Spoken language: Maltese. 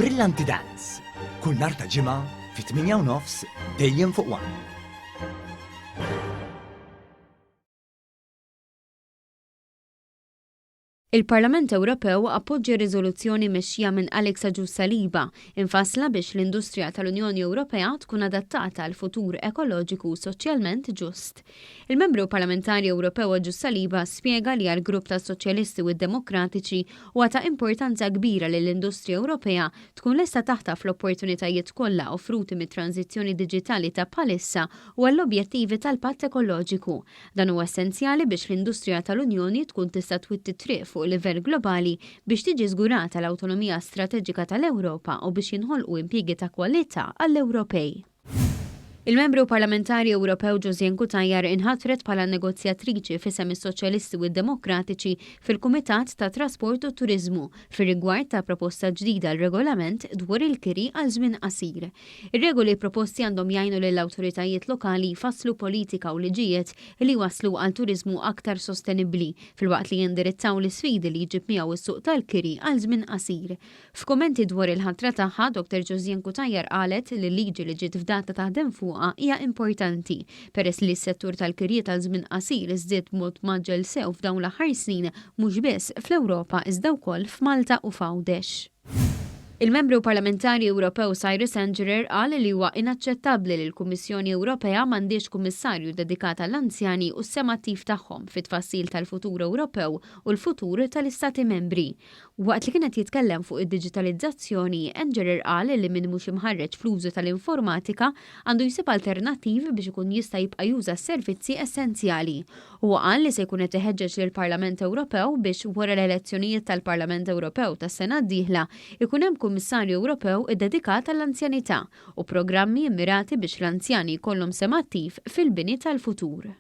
Brillanti Dance, kull nhar ta' Ġimgħa fit-8 u nofs dejjem fuq One. Il-Parlament Ewropew appoġġja riżoluzzjoni mmexxija minn Alex Agius Saliba, imfassla biex l-industrija tal-Unjoni Ewropea tkun adattata għal futur ekoloġiku u soċjalment ġust. Il-Membru Parlamentari Ewropew Agius Saliba spjega li għall-Grupp tas-Soċjalisti u d-Demokratiċi huwa ta' importanza kbira li l-industrija Ewropea tkun lesta taħtaf l-opportunitajiet kollha offruti mit-tranżizzjoni diġitali ta' bħalissa u għall-objettivi tal-Patt Ekoloġiku. Dan huwa essenzjali biex l-industrija tal-Unjoni tkun tista' twitti t-triq fuq livell globali biex tiġi żgurata l-awtonomija strateġika tal-Ewropa u biex jinħolqu impjiegi ta' kwalità għall-Ewropej. Il-Membru Parlamentari Ewropew Josiane Cutajar inħatret bħala negozjatriċi f'isem is-Soċjalisti u d-Demokratiċi fil-Kumitat tat-Trasport u t-Turiżmu fir-rigward ta' proposta ġdida għal regolament dwar il-kiri għal żmien qasir. Ir-regoli proposti għandhom jgħinu lill-awtoritajiet lokali jfasslu politika u liġijiet li jwasslu għal turiżmu aktar sostenibbli, filwaqt li jindirizzaw l-isfidi li jġib miegħu s-suq tal-kiri għal żmien qasir. F'kummenti dwar il-ħatra tagħha, Dottor Josiane Cutajar qalet li l-liġi li ġiet fdata taħdem fuqha hija importanti, peress li s-settur tal-kirjiet għal żmien qasir żdied b'mod mgħaġġel sew f'dawn l-aħħar snin mhux biss fl-Ewropa iżda wkoll f'Malta u f'Għawdex. Il-Membru Parlamentari Ewropew Cyrus Engerer qal li huwa inaċċettabbli li l-Kummissjoni Ewropea m'għandhiex kummissarju dedikat għall-anzjani u s-sehem attiv tagħhom fit-tfassil tal-futur Ewropew u l-futur tal-Istati Membri. Waqt li kien qed jitkellem fuq id-diġitalizzazzjoni, Engerer qal li min mhux imħarreġ fl-użu tal-informatika għandu jsib alternattivi biex ikun jista' jibqa' juża s-servizzi essenzjali. Huwa qal li se jkun qed iħeġġeġ lill-Parlament Ewropew biex wara l-elezzjonijiet tal-Parlament Ewropew tas-sena d-dieħla jkun hemm Kummissarju Ewropew iddedikat għall-anzjanità u programmi mmirati biex l-anzjani jkollhom sehem attiv fil-bini tal-futur.